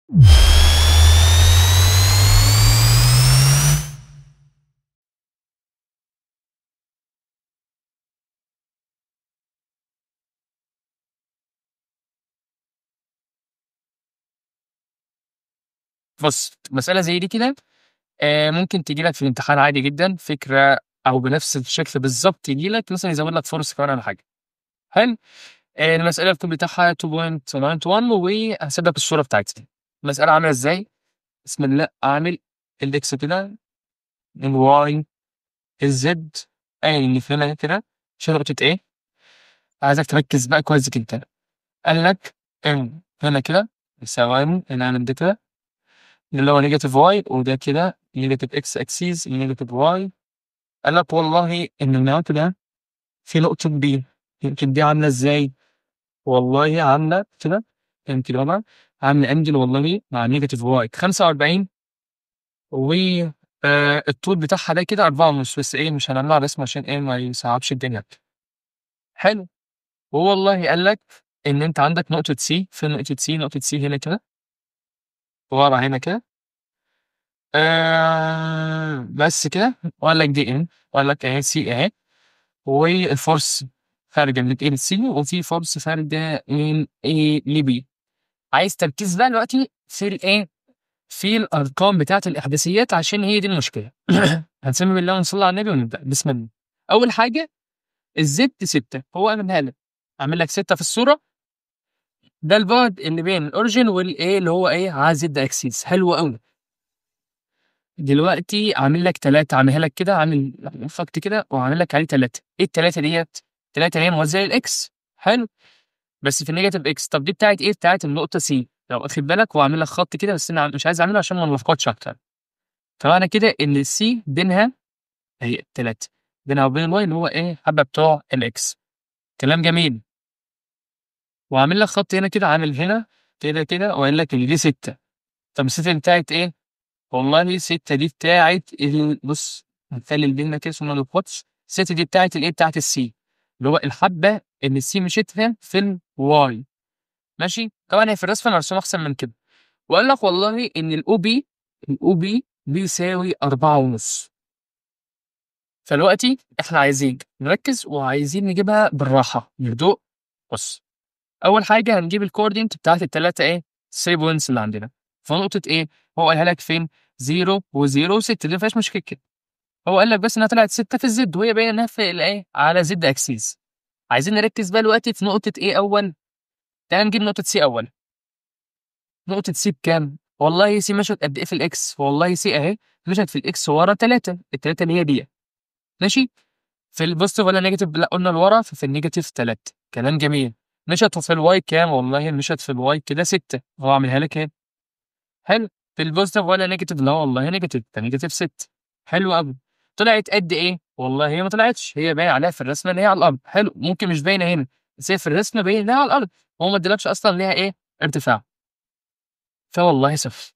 بص، مسألة زي دي كده ممكن تجي لك في الامتحان عادي جدا، فكرة أو بنفس الشكل بالظبط يجي لك، مثلا يزود لك فرص كمان ولا حاجة. حلو. المسألة الكود بتاعها 2.91، وهسيب لك الصورة بتاعتها. المسألة عاملة إزاي؟ بسم الله، عامل ال X كده، ال Y، ال Z، قايل إن في هنا كده شرطة إيه؟ عايزك تركز بقى كويس جدا. قال لك إن هنا كده ثواني، أنا ده كده اللي هو negative Y، وده كده negative X axis negative Y. قال لك والله إن النقطة ده في نقطة B، نقطة B عاملة إزاي؟ والله عاملة كده، فهمت الوضع؟ عاملة angle والله مع negative Y 45، و الطول بتاعها ده كده 4.5، بس إيه مش هنعملها رسم عشان إيه ما يصعبش الدنيا. حلو. ووالله قال لك إن أنت عندك نقطة C، في نقطة C، نقطة C هنا كده ورا هنا كده، بس كده. وقال لك دي ان، وقال لك اهي C اهي، وال force خارجه من A ل C، وفي force خارجه من A ل B. عايز تركيز بقى دلوقتي في الايه؟ في الارقام بتاعت الاحداثيات، عشان هي دي المشكلة. هنسمي بالله ونصلي على النبي ونبدا. بسم الله. اول حاجة ال Z 6، هو عاملها لك، عامل لك 6 في الصورة. ده البعد اللي بين ال origin والايه اللي هو ايه على Z axis. حلو قوي. دلوقتي عامل لك 3، عاملها لك كده، عامل خط كده وعامل لك عليه 3. ايه التلاتة ديت؟ 3 اللي هي موازية لل X. حلو، بس في ال negative X. طب دي بتاعت ايه؟ بتاعت النقطة C. لو واخد بالك هو عامل لك خط كده، بس انا مش عايز اعمله عشان ما نلخبطش اكتر. فمعنى كده ان ال C بينها هي 3، بينها وبين ال Y اللي هو ايه؟ حبة بتوع ال X. كلام جميل. وعامل لك خط هنا كده، عامل هنا كده كده، وقال لك ان دي 6. طب الستة دي بتاعت ايه؟ والله 6 دي بتاعت بص هنخلي البينا كده عشان ما نلخبطش. 6 دي بتاعت الايه؟ بتاعت ال C، اللي هو الحبة اللي ال C مشيتها في ال Y. ماشي. طبعا هي في الرسمة مرسومة أحسن من كده. وقال لك والله إن ال OB، ال OB بيساوي 4.5. فدلوقتي إحنا عايزين نركز وعايزين نجيبها بالراحة بهدوء. بص، أول حاجة هنجيب ال coordinate بتاعت التلاتة إيه؟ 3 points اللي عندنا. فنقطة إيه؟ هو قالها لك فين؟ 0 و0 و6، دي ما فيهاش مشكلة كده. هو قال لك بس إنها طلعت 6 في ال Z، وهي باينة إنها في الإيه؟ على Z axis. عايزين نركز بقى دلوقتي في نقطة إيه أول؟ تعالى نجيب نقطة C أول. نقطة C بكام؟ والله C مشت قد إيه في ال X؟ والله C أهي مشت في ال X ورا 3، التلاتة اللي هي دي. ماشي؟ في ال positive ولا negative؟ لا قلنا لورا، ففي ال negative 3. كلام جميل. مشت في ال Y كام؟ والله مشت في ال Y كده 6، هو عاملها لك اهي. حلو. في ال positive ولا negative؟ لا والله negative، ده negative 6. حلو قوي. طلعت قد ايه؟ والله هي ما طلعتش، هي باين عليها في الرسمة ان هي على الارض. حلو، ممكن مش باينة هنا، بس هي في الرسمة باين انها على الارض، هو ما ادالكش اصلا ليها ايه؟ ارتفاع. فوالله صفر.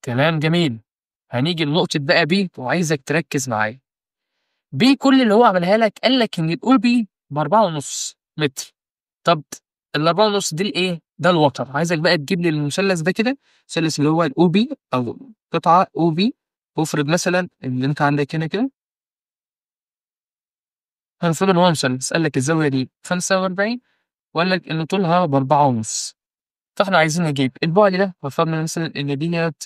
كلام جميل. هنيجي لنقطة بقى B، وعايزك تركز معايا. B كل اللي هو عملها لك قال لك ان ال OB بأربعة ونص متر. طب الأربعة ونص دي الإيه؟ ده الوتر. عايزك بقى تجيب لي المثلث ده كده، المثلث اللي هو ال OB أو قطعة OB. وافرض مثلا إن أنت عندك هنا كده، هنفرض إن هو مثلث، قال لك الزاوية دي 45، وقال لك إن طولها بأربعة ونص. فإحنا عايزين نجيب البعد ده، وفرضنا مثلا إن ديت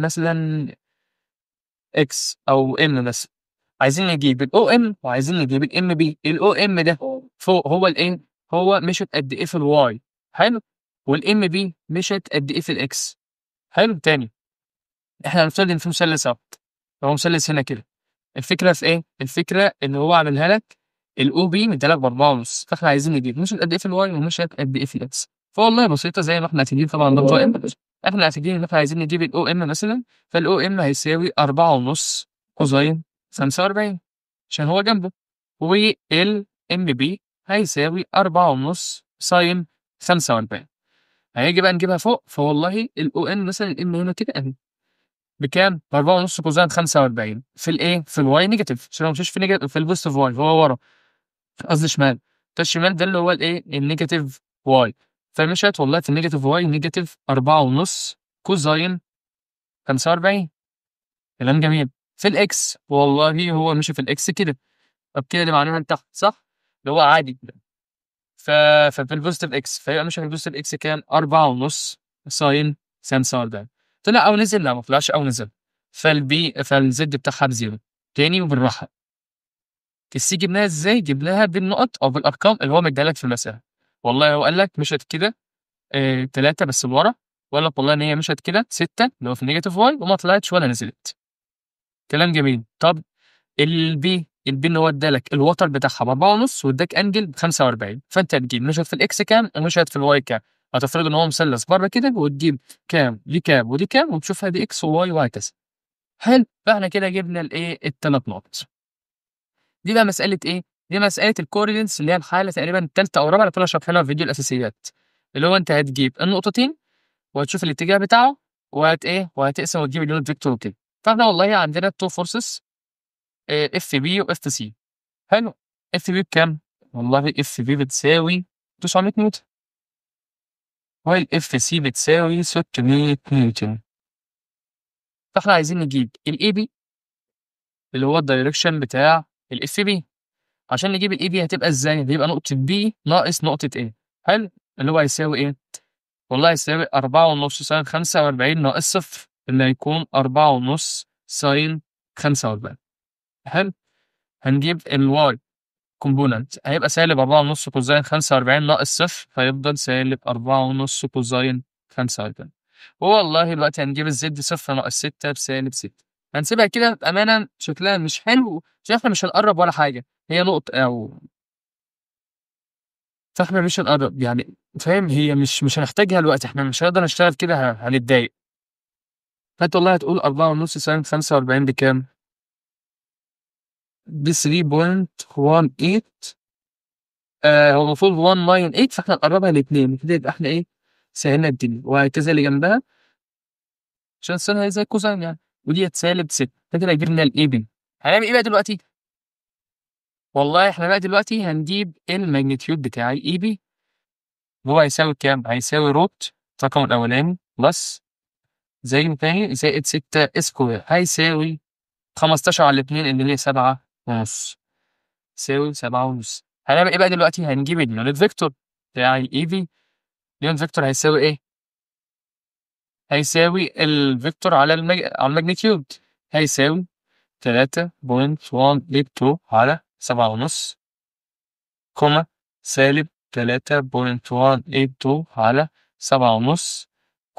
مثلا X أو M مثلا. عايزين نجيب ال OM وعايزين نجيب ال MB. ال OM ده فوق هو الايه؟ هو مشت قد ايه في ال Y. حلو. وال MB مشت قد ايه في ال X. حلو. تاني احنا هنفترض ان في مثلث اهو، هو مثلث هنا كده. الفكرة في ايه؟ الفكرة ان هو عاملها لك ال OB مديلك بأربعة ونص، فاحنا عايزين نجيب مشت قد ايه في ال Y ومشت قد ايه في ال X. فوالله بسيطة زي ما احنا اعتمدين، طبعا ده قائم. احنا اعتمدين ان احنا عايزين نجيب ال OM مثلا، فال OM هيساوي أربعة ونص cosine 45 عشان هو جنبه، وال MB هيساوي أربعة ونص sine 45. هيجي بقى نجيبها فوق، فوالله ال OM مثلا ال M هنا كده اهي بكام؟ بأربعة ونص cosine 45 في الايه؟ في ال Y negative، عشان هو مشيش في negative، في ال positive Y، هو ورا، قصدي شمال. ده الشمال ده اللي هو الايه؟ ال negative Y. فمشت والله في ال negative Y negative أربعة ونص cosine 45. كلام جميل. في ال x والله هو مشي في ال x كده، طب كده اللي معناها لتحت صح؟ اللي هو عادي كده. ففي ال positive x، فيبقى مشي في ال positive x كام؟ 4.5 sine 45. طلع او نزل؟ لا ما طلعش او نزل. فال B فال z بتاعها ب zero. تاني وبالراحه. ال C جبناها ازاي؟ جبناها بالنقط او بالارقام اللي هو مديها لك في المسالة. والله هو قال لك مشت كده 3 بس لورا، وقال لك والله ان هي مشت كده 6 اللي هو في ال negative y وما طلعتش ولا نزلت. كلام جميل. طب ال B، ال B اللي هو ادالك الوتر بتاعها ب 4.5 واداك angle ب 45، فانت هتجيب مشت في ال x كام ومشت في ال y كام. هتفرض ان هو مثلث بره كده وتجيب كام دي كام ودي كام وتشوفها دي x و y وهكذا. حلو. فاحنا كده جبنا الايه؟ الثلاث نقط. دي بقى مسالة ايه؟ دي مسالة ال coordinates اللي هي الحالة تقريبا الثالثة او الرابعة اللي كنا شارحينها في فيديو الاساسيات، اللي هو انت هتجيب النقطتين وهتشوف الاتجاه بتاعه وهت ايه وهتقسم وتجيب ال unit vector وكده. فاحنا والله عندنا two forces FB و FC. حلو. FB بكام؟ والله FB بتساوي 900 نيوتن، وال FC بتساوي 600 نيوتن. فاحنا عايزين نجيب ال AB اللي هو ال direction بتاع ال FB. عشان نجيب ال AB هتبقى ازاي؟ هيبقى نقطة B ناقص نقطة A. حلو. اللي هو هيساوي ايه؟ والله هيساوي 4.5 sine 45 ناقص صفر، اللي هيكون 4.5 sine 45. حلو. هنجيب ال y component هيبقى سالب 4.5 cosine 45 ناقص صفر، فيفضل سالب 4.5 cosine 45. والله دلوقتي هنجيب ال z صفر ناقص 6 بسالب 6. هنسيبها كده بأمانة شكلها مش حلو عشان احنا مش هنقرب ولا حاجة، هي نقطة أو فاحنا مش هنقرب يعني، فاهم؟ هي مش هنحتاجها دلوقتي، احنا مش هنقدر نشتغل كده، هنتضايق. فانت والله هتقول 4.5 sine 45 بكام؟ ب 3.18. هو المفروض 198، فاحنا نقربها لاتنين كده يبقى احنا ايه؟ سهلنا الدنيا. وهكذا اللي جنبها عشان ال sine هي زي cosine يعني، ودي سالب 6. كده جبنا ال AB. هنعمل ايه بقى دلوقتي؟ والله احنا بقى دلوقتي هنجيب ال magnitude بتاع ال AB. هو هيساوي كام؟ هيساوي root الرقم الاولاني plus زي الثاني زائد 6 square، هيساوي 15 على 2 اللي هي 7.5، يساوي 7.5. هنعمل ايه بقى دلوقتي؟ هنجيب ال unit vector بتاع ال AB. ال unit vector هيساوي ايه؟ هيساوي ال vector على ال magnitude، هيساوي 3.182 على 7.5 comma سالب 3.182 على 7.5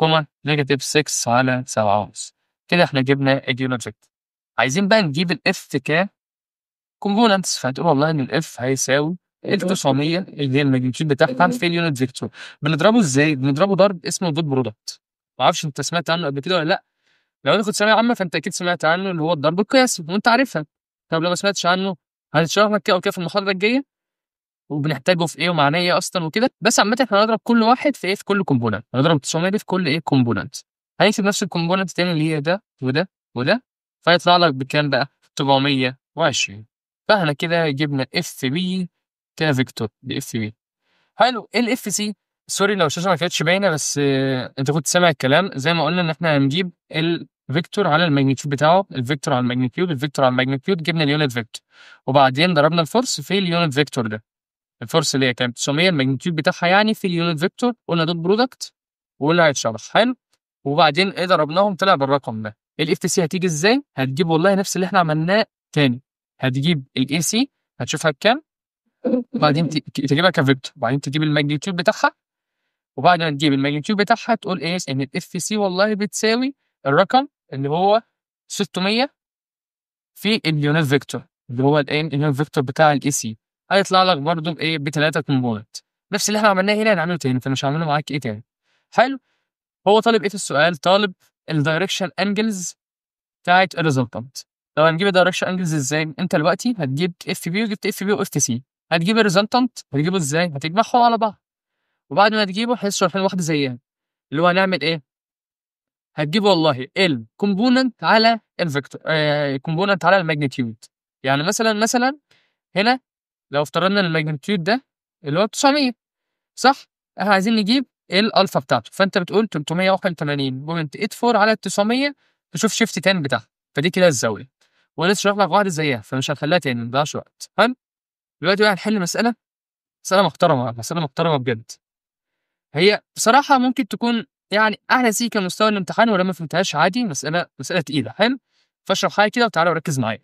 comma negative 6 على 7.5. كده احنا جبنا ال unit vector. عايزين بقى نجيب ال F ك components، فهتقول والله ان ال F هيساوي ال 900 اللي هي ال magnitude بتاعها في ال unit vector. بنضربه ازاي؟ بنضربه ضرب اسمه dot product. ما اعرفش انت سمعت عنه قبل كده ولا لا. لو انت كنت ثانوية عامة فانت اكيد سمعت عنه، اللي هو الضرب القياسي وانت عارفها. طب لو ما سمعتش عنه هنشرح لك كده وكده في المحاضرة الجاية، وبنحتاجه في ايه ومعناه ايه اصلا وكده. بس عامة احنا هنضرب كل واحد في ايه؟ في كل component. هنضرب 900 دي في كل ايه؟ component. هنكتب نفس ال component تاني اللي هي ده وده وده، فيطلع لك بكام بقى؟ 720. فاحنا كده جبنا FB ك vector دي FB. حلو. ايه ال FC؟ sorry لو الشاشة ما كانتش باينة، بس انت كنت سامع الكلام. زي ما قلنا ان احنا هنجيب ال vector على ال magnitude بتاعه، ال vector على ال magnitude، ال vector على ال magnitude، جبنا ال unit vector، وبعدين ضربنا ال force في ال unit vector ده. ال force اللي هي كانت 900 ال magnitude بتاعها يعني في ال unit vector، قلنا dot product وقلنا هيتشرح. حلو. وبعدين ايه؟ ضربناهم طلع بالرقم ده. ال FC هتيجي ازاي؟ هتجيب والله نفس اللي احنا عملناه تاني، هتجيب ال AC هتشوفها بكام، وبعدين تجيبها ك vector، وبعدين تجيب ال magnitude بتاعها، وبعد ما تجيب ال magnitude بتاعها تقول ايه؟ ان ال FC والله بتساوي الرقم اللي هو 600 في ال unit vector اللي هو الايه؟ ال unit vector بتاع ال AC. هيطلع لك برضه بايه؟ بثلاثة component. نفس اللي احنا عملناه هنا هنعمله تاني، فمش هعمله معاك ايه تاني. حلو. هو طالب ايه في السؤال؟ طالب ال direction angles بتاعت ال resultant. لو هنجيب ال direction angles ازاي؟ انت دلوقتي هتجيب FB وجبت FB و FC، هتجيب ال resultant هتجيبه ازاي؟ هتجمعهم على بعض، وبعد ما تجيبه هنحس شرحين واحدة زيها اللي هو هنعمل ايه؟ هتجيب والله ال component على ال vector، component على ال magnitude. يعني مثلا هنا لو افترضنا ان ال magnitude ده اللي هو 900 صح؟ احنا عايزين نجيب الالفا بتاعته، فانت بتقول 381.84 على 900، تشوف shift tan بتاعها، فدي كده الزاوية. ولسه شرح لك واحدة زيها فمش هنخليها تاني، ما نضيعش وقت. حلو. دلوقتي بقى هنحل مسالة، مسالة محترمه، مسالة محترمه بجد. هي بصراحة ممكن تكون يعني احلى سيكه مستوى الامتحان، ولا ما فهمتهاش عادي، مسالة مسالة تقيلة. حلو، فاشرح حاجة كده وتعالى وركز معايا.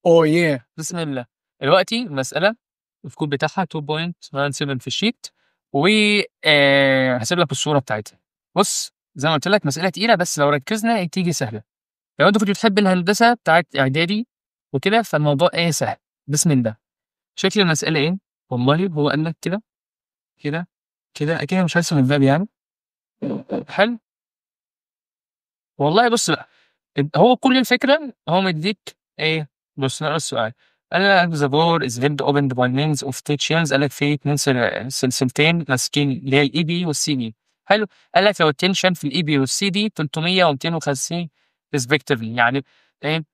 oh yeah، بسم الله. دلوقتي المسالة الكود بتاعها 2.97 في ال sheet، و هسيب لك الصورة بتاعتها. بص زي ما قلت لك مسالة تقيله، بس لو ركزنا تيجي سهلة. لو انت كنت بتحب الهندسة بتاعت اعدادي وكده فالموضوع ايه سهل. بسم الله. شكل المسالة ايه؟ والله هو قال لك كده كده كده، اكيد مش هرسم الباب يعني. حلو. والله بص بقى، هو كل الفكرة هو مديك ايه؟ بص نقرا السؤال. قال لك the bar is held open by means of two chains. قال لك في اتنين سلسلتين ماسكين اللي هي ال AB وال CD. حلو. قال لك لو ال tension في ال AB وال CD 300 و 250 respectively، يعني ايه؟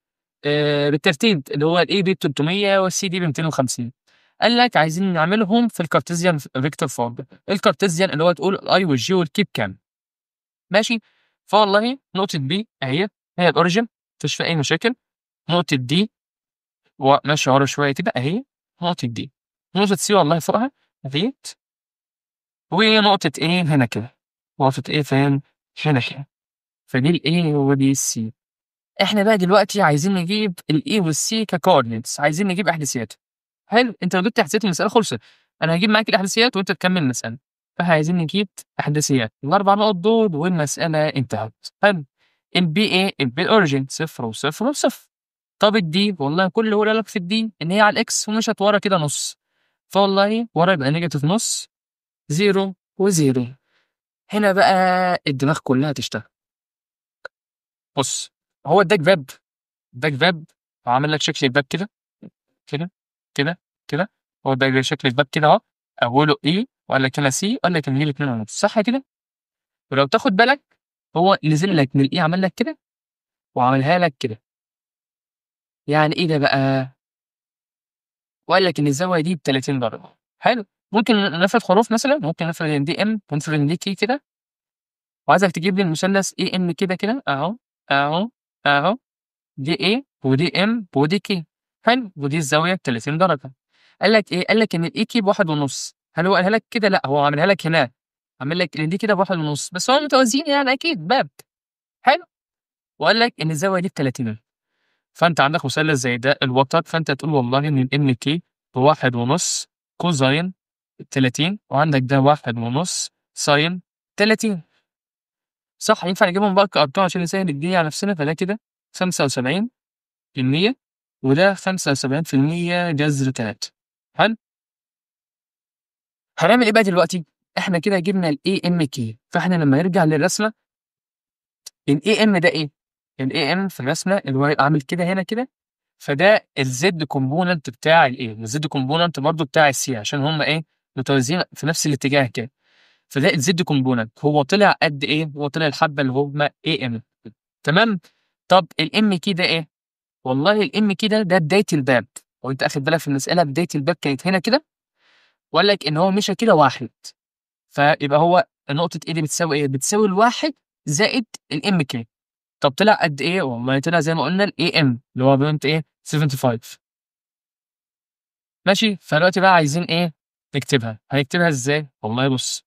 بالترتيب اللي هو ال AB ب 300 والسي دي ب 250. قال لك عايزين نعملهم في ال Cartesian vector form. ال Cartesian اللي هو تقول ال i وال j وال k بكام. ماشي. فوالله نقطة B اهي هي ال origin، مفيش فيها اي مشاكل. نقطة D وماشي ورا شوية كده اهي نقطة D. نقطة C والله فوقها اهيت، ونقطة A هنا كده، نقطة A فين؟ هنا كده. فدي ال A ودي ال C. احنا بقى دلوقتي عايزين نجيب ال A وال C ك coordinates، عايزين نجيب احداثيات. حلو. انت لو جبت احداثيات المسألة خلصت، انا هجيب معاك الاحداثيات وانت تكمل المسألة. فاحنا عايزين نجيب احداثيات الاربع نقط دول والمسألة انتهت. حلو. ال B ايه؟ ال B ال origin صفر وصفر وصفر. طب ال D والله كل اللي هو لك في ال D ان هي على ال x ومشت ورا كده نص، فوالله ورا يبقى negative نص zero و zero. هنا بقى الدماغ كلها تشتغل. بص هو اداك باب، اداك باب وعامل لك شكل الباب كده كده كده كده، هو اداك شكل الباب كده اهو، اوله A وقال لك هنا C وقال لك ان هي 2 ونص، صح كده؟ ولو تاخد بالك هو نزل لك من ال A عمل لك كده وعملها لك كده. يعني ايه ده بقى؟ وقال لك ان الزاوية دي ب 30 درجه. حلو. ممكن نفرض حروف مثلا، ممكن نفرض ان دي M ونفرض ان دي K كده، وعايزك تجيب لي المثلث AM كده كده اهو اهو اهو، دي A ودي M ودي K. حلو. ودي الزاوية ب 30 درجه. قال لك ايه؟ قال لك ان ال AK بواحد ونص. هل هو قالها لك كده؟ لا، هو عاملها لك هناك، عامل لك ان دي كده بواحد ونص، بس هو متوازيين يعني اكيد باب. حلو. وقال لك ان الزاوية دي ب 30، فانت عندك مثلث زي ده الوتر، فانت تقول والله ان ال MK بواحد ونص cosine 30، وعندك ده واحد ونص sine 30، صح؟ ينفع نجيبهم بقى كأرقام عشان نسهل الدنيا على نفسنا. فده كده 75% وده 75% جذر 3. حلو. هنعمل ايه بقى دلوقتي؟ احنا كده جبنا ال AMK، فاحنا لما نرجع للرسمه ال AM ده ايه؟ ال AM في الرسمة اللي هو هيبقى عامل كده هنا كده، فده ال Z component بتاع ال A وال Z component برضه بتاع ال C، عشان هم ايه؟ متوازيين في نفس الاتجاه كده. فده ال Z component هو طلع قد ايه؟ هو طلع الحبة اللي هم AM. تمام؟ طب ال MK ده ايه؟ والله ال MK ده بداية الباب، وانت اخد بالك في المسالة بداية الباب كانت هنا كده، وقال لك ان هو مشى كده واحد، فيبقى هو نقطة A دي بتساوي ايه؟ بتساوي الواحد زائد ال MK. طب طلع قد ايه؟ والله طلع زي ما قلنا ال AM اللي هو point ايه؟ 75. ماشي. فدلوقتي بقى عايزين ايه؟ نكتبها. هنكتبها ازاي؟ والله بص،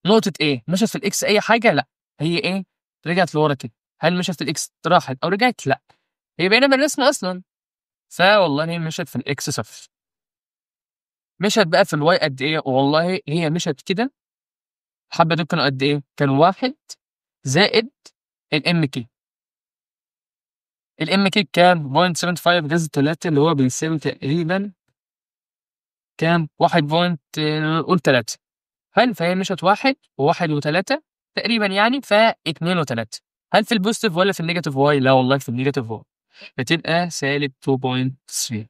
نقطة A مشت في ال x اي حاجة؟ لا، هي ايه؟ رجعت لورا كده. هل مشت في ال x راحت او رجعت؟ لا، هي باينة من الرسم اصلا. فوالله هي مشت في ال x صفر. مشت بقى في ال y قد ايه؟ والله هي مشت كده الحبة دول كانوا قد ايه؟ كانوا واحد زائد ال MK. ال MK كام؟ 0.75 جذر 3 اللي هو بيساوي تقريبا كام؟ 1 point قول 3. حلو. فهي مشت واحد وواحد وتلاتة تقريبا يعني، ف 2 و3. هل في ال positive ولا في ال negative y؟ لا والله في ال negative y، فتبقى سالب 2.3.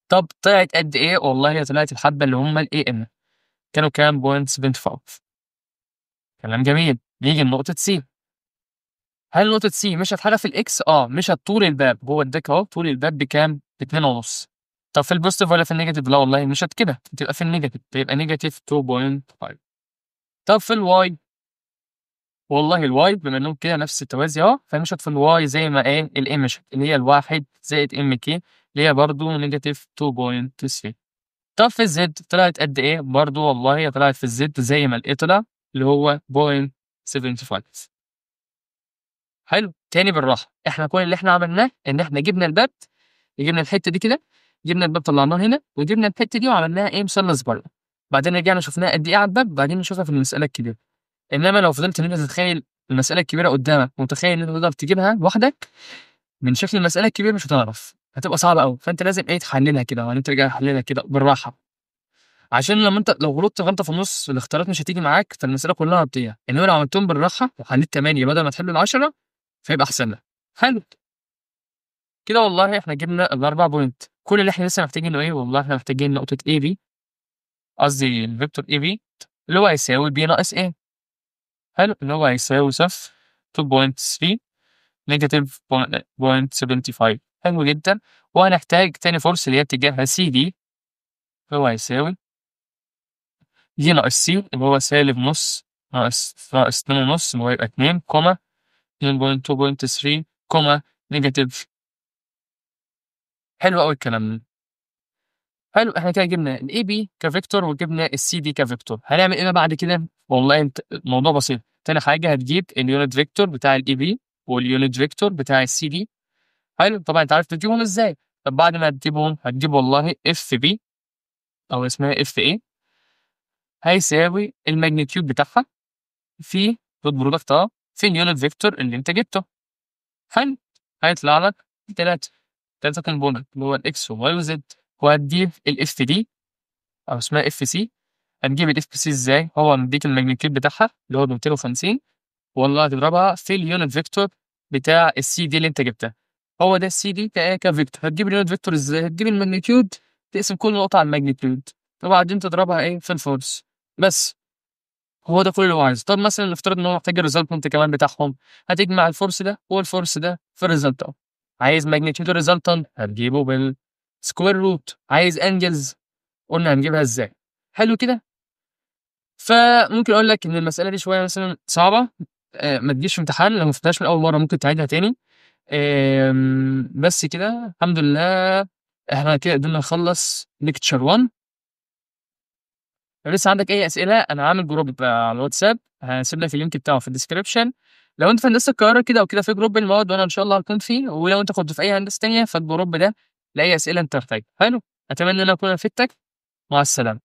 طب طلعت قد ايه؟ والله هي طلعت الحبة اللي هم ال AM كانوا كام؟ 0.75. كلام جميل. نيجي لنقطة C. هل نقطة C مشت حاجة في ال x؟ مشت طول الباب، هو اداك اهو طول الباب بكام؟ باتنين ونص. طب في ال positive ولا في ال negative؟ لا والله مشت كده، تبقى في ال negative، تبقى negative 2.5. طب في ال y، والله ال y بما انهم كده نفس التوازي اهو، فمشت في ال y زي ما ايه ال A مشت، اللي هي الواحد زائد m k، اللي هي برضه negative 2.3. طب في ال z طلعت قد ايه؟ برضه والله طلعت في ال z زي ما ال A طلع، اللي هو 0.75. حلو، تاني بالراحة، احنا كل اللي احنا عملناه ان احنا جبنا الباب، جبنا الحتة دي كده، جبنا الباب طلعناه هنا، وجبنا الحتة دي وعملناها ايه مثلث بره، بعدين رجعنا شفناها قد ايه على الباب، بعدين نشوفها في المسالة الكبيرة. انما لو فضلت ان انت تتخيل المسالة الكبيرة قدامك ومتخيل ان انت تقدر تجيبها لوحدك من شكل المسالة الكبيرة مش هتعرف، هتبقى صعبة قوي. فانت لازم ايه تحللها كده، وبعدين ترجع تحللها كده بالراحة، عشان لما انت لو غلطت غلطه في النص الاختيارات مش هتيجي معاك، فالمسالة كلها هتضيع. انما لو عملتهم بالراحة وحليت 8 بدل ما تحل 10 فيبقى احسن لك. حلو كده والله احنا جبنا الاربع point. كل اللي احنا لسه محتاجينه ايه؟ والله احنا محتاجين نقطة AB، قصدي ال vector AB اللي هو هيساوي B ناقص A. حلو، اللي هو هيساوي صفر 2.3 negative 0.75. حلو جدا. وهنحتاج تاني force اللي هي اتجاهها سي دي، اللي هو هيساوي D ناقص C، اللي هو سالب نص ناقص 2.5، اللي هو يبقى 2 comma 2.2.3 comma negative. حلو قوي الكلام ده. حلو، احنا كده جبنا ال AB ك vector وجبنا ال CD ك vector. هنعمل ايه بعد كده؟ والله انت الموضوع بسيط. تاني حاجة هتجيب ال unit vector بتاع ال AB وال unit vector بتاع السي دي. حلو، طبعا انت عارف تجيبهم ازاي. طب بعد ما تجيبهم هتجيب والله FB او اسمها FA هيساوي ال magnitude بتاعها في dot product في ال unit vector اللي انت جبته. حلو، هيطلع لك 3 component اللي هو ال x و y و z. وهتجيب ال FD او اسمها FC. هنجيب ال FC ازاي؟ هو مديك ال magnitude بتاعها اللي هو ب 250، والله هتضربها في ال unit vector بتاع السي دي اللي انت جبتها. هو ده ال CD ك vector. هتجيب ال unit vector ازاي؟ هتجيب ال magnitude، تقسم كل نقطة على ال magnitude، وبعدين تضربها ايه في ال force. بس هو ده كل اللي هو عايزه. طب مثلا نفترض ان هو محتاج ال resultant كمان بتاعهم، هتجمع ال force ده وال force ده في ال resultant. عايز magnitude ال resultant هتجيبه بال square root. عايز angles قلنا هنجيبها ازاي. حلو كده. فممكن اقول لك ان المسالة دي شوية مثلا صعبة، ما تجيش في امتحان لو ما فتحتهاش من اول مرة، ممكن تعيدها تاني. بس كده الحمد لله احنا كده قدرنا نخلص lecture 1. لو لسه عندك اي اسئلة انا عامل group على الواتساب، هسيب لك ال link بتاعه في ال description. لو انت في هندسة القاهرة كده او كده في group المواد وانا ان شاء الله هكون فيه، ولو انت كنت في اي هندسة تانية فال group ده لاي اسئلة انت محتاجها. حلو، اتمنى ان انا اكون افدتك. مع السلامة.